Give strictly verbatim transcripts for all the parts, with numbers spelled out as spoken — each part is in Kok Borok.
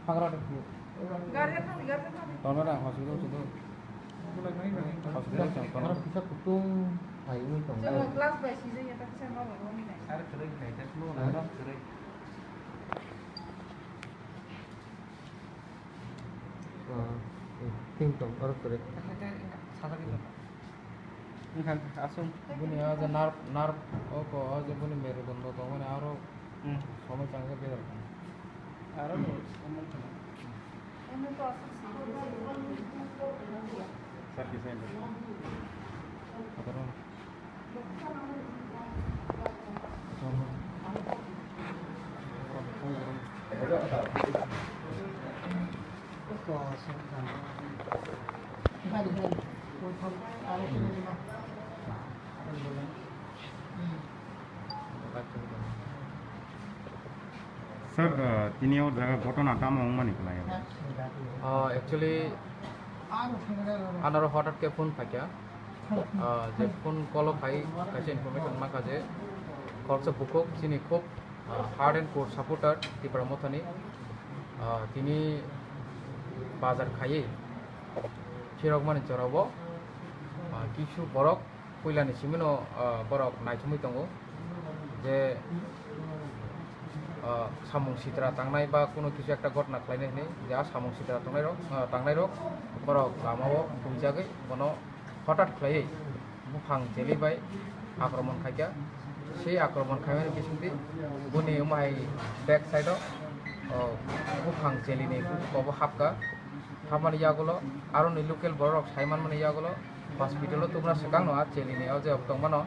Hagra de. Gari thang, gari thang. Tongo na hospital sudu. Hospital chang tongo. Aro kisa kutung hai wi tongo. Chang glass bai sijak ya ta kisa ma ba ni nai. Aro kwrwi khai ta mo na kwrwi. Ah, eh, ting tong aro kwrwi. Wngkha aswk. Buni o je nerve, nerve o ko o je buni merudondo tongmani aro, hmm, somoi changsa bejal kha. Aro bo somoi changsa. Sir, kisa ini. Kotor. Sir, uh, tini o jaga ghotona tamo wngmani kwlai? Uh, actually, anoro hotat khe phone phaikha. Uh, je phone call o phai kaisa information mankha je khoroksa bukhuk chini khub, uh, hard and core supporter Tipra Mothani, uh, tini bazar khaiwi phirokmani jorao, uh, kisu borok puilani simino, ah, borok naisingwi tongo je, ah, samung sitra tangnai ba kuno kisa ekta gotna khlainai hinwi je a samung sitra tongnairok, ah, tangnairok borok lamao thumjagwi bono hotat khlaiwi buphang cheli bai akromon khaikha. Sei akromon khaimani bisingtwi boni omo hai back side o, oh, buphang chelini bobo hapkha. Hapmani yagulo aroni local bororok saimanmani yagulo hospital o tubuna swkangno a chelini o je tongmano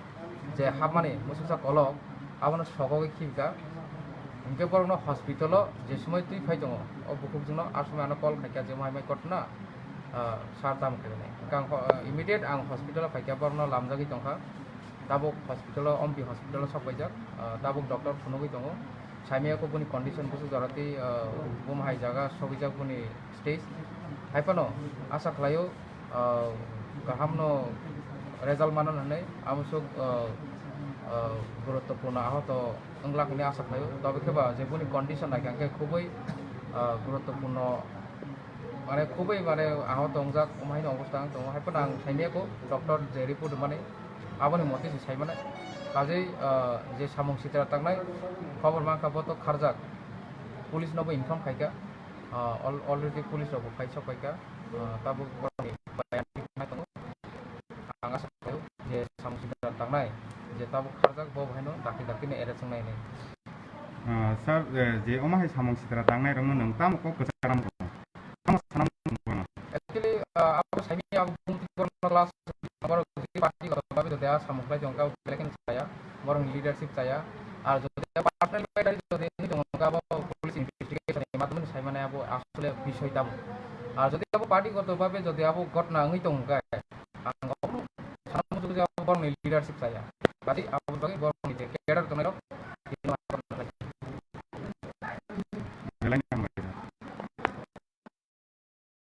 je hapmani muchungsa kolok abono sogogwi khibika. Hinkhe borokno hospital o je somoi twi phai tongo o bukhukjwkno a somoi ano call khaikha je omo hai mai ghotona, ah, sir tamo khainai. Hinkhe ang ho-, immediate ang hospital o phaikha borokno lamjagwi tongkha. Tabuk hospital o, Ompi hospital o sok paijak. Ah, tabuk doctor phunugwi tongo. Saimaya kho boni condition busu jora tei, ah, bum hai jaga sogwijak boni stage. Hai phano asa khlaio, ah, kaham no result manan hinwi, amosok, ah, ah, guruttopurno ahoto wnglak hinwi asa khlaio. Tobe khe ba je boni condition naikha khe khubui, ah, guruttopurno, mane khubui mane ahoto wngjak, omo haino obostha wng tongo. Hai phano ang saimaya kho doctor je report rwmani, aboni mote se saimanai. Kajei, ah, je samung sitra tangnai khobor mankha bo to kharjak, police no bo inform khaikha. Ah, al-, already police rok bo phai sok paikha. Ah, tabuk borokni bayang thik nai tongo. Ang asa khlaio je samung sitra tangnai je tabuk kharjak bo bahaino dakti dakti no arrest wngnai hinwi. Ah, sir, eh, je omo hai samung sitra tangnai rokno nwng tamo kok kwcham rw? Tamo sanam rw? Actually, ah, abo saimaya abo bumtwi borokno class, borok jodi party goto babe jodi a samung khlai tongkha, belai kheno chaya, borokni leadership chaya. Ar jodi personal matter jodi wngwi tongkha, abo police investigation ni madhyome sai mane abo asole bishoy tamo. Ar jodi abo party goto babe jodi abo ghotona wngwi tongkha, ang sanam jodi abo borokni leadership chaya. Bati abo bagwi borokni je cadre tongnai rok,